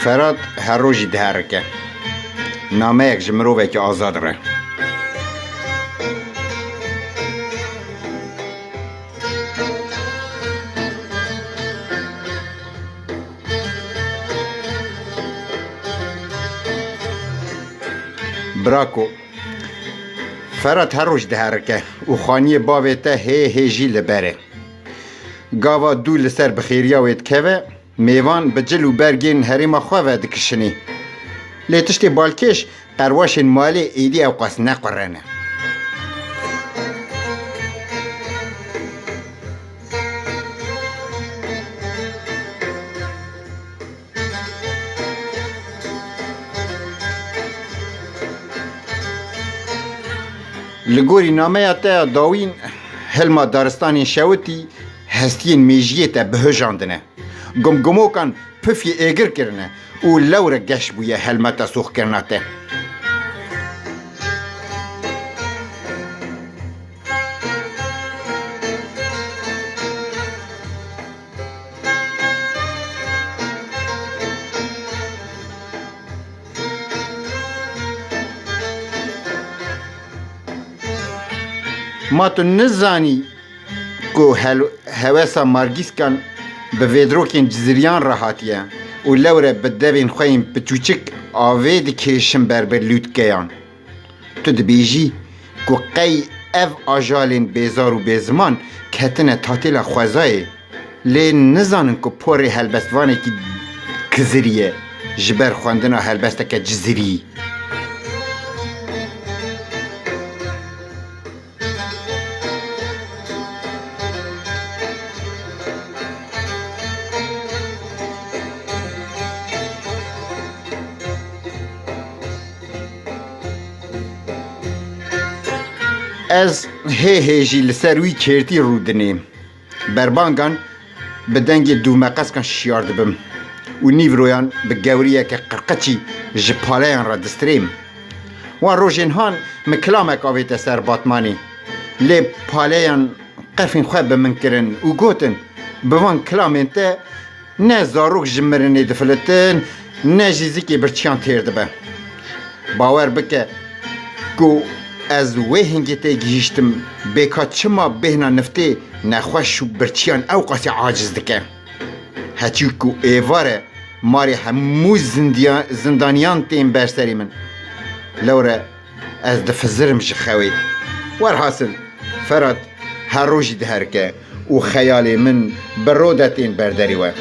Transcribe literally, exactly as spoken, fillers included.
Ferhat her rojî diherike. Nameyek ji mirovekî azad re. Brako. Ferhat her roj diherike û xaniyê bavê te hê hê jî li ber e. Gava dû li ser bi xêriya wê dikeve, mêvan bi cil û bergên herêma xwe ve dikişinî. Lê tiştê balkêş, qerwaşên malê êdî ewqas ne qure ne. Li gorî nameya te ya dawîn, hilma daristanên şewitî hestiyên mêjiyê te bihujandine. Gumgumokan pifyê êgir kirine û lewre geş bûye helmeta soxkirina te. Ma tu nizanî ku hel-, hewesa Margîskan bi vêdirokên ciziriyan re hatiye û lewre bi devên xwe yên piçûçik avê dikêşin ber bi lûtkeyan. Tu dibêjî ku qey ev ajalên bêzar û bêziman ketine tatêla xwezayê, lê nizanin ku porê helbestvanekî kizirî ye ji ber xwendina helbesteke cizirî. Ez hê hê jî li ser wî kêrtî rûdinêm. Berbangan bi dengê dûvmeqeskan şiyar dibim û nîvroyan bi gewriyeke qirqiçî ji paleyan re distirêm. Wan rojên han min kilamek avête ser Batmanê. Lê paleyan qefên xwe bi min kirin û gotin, bi van kilamên te ne zarok ji mirinê difilitin, ne jî zikê birçiyan têr dibe. Bawer bike ku ez wê hingê tê gihîştim, bêka çima bêhna niftê nexweş û birçiyan ewqasî aciz dike. Heçî ku êvar e, marê hemû zindiya-, zindaniyan tên ber serê min. Lewre ez difizirim ji xewê. Werhasil, Ferhat her rojî diherike û xeyalê min bi rode tên ber derê we.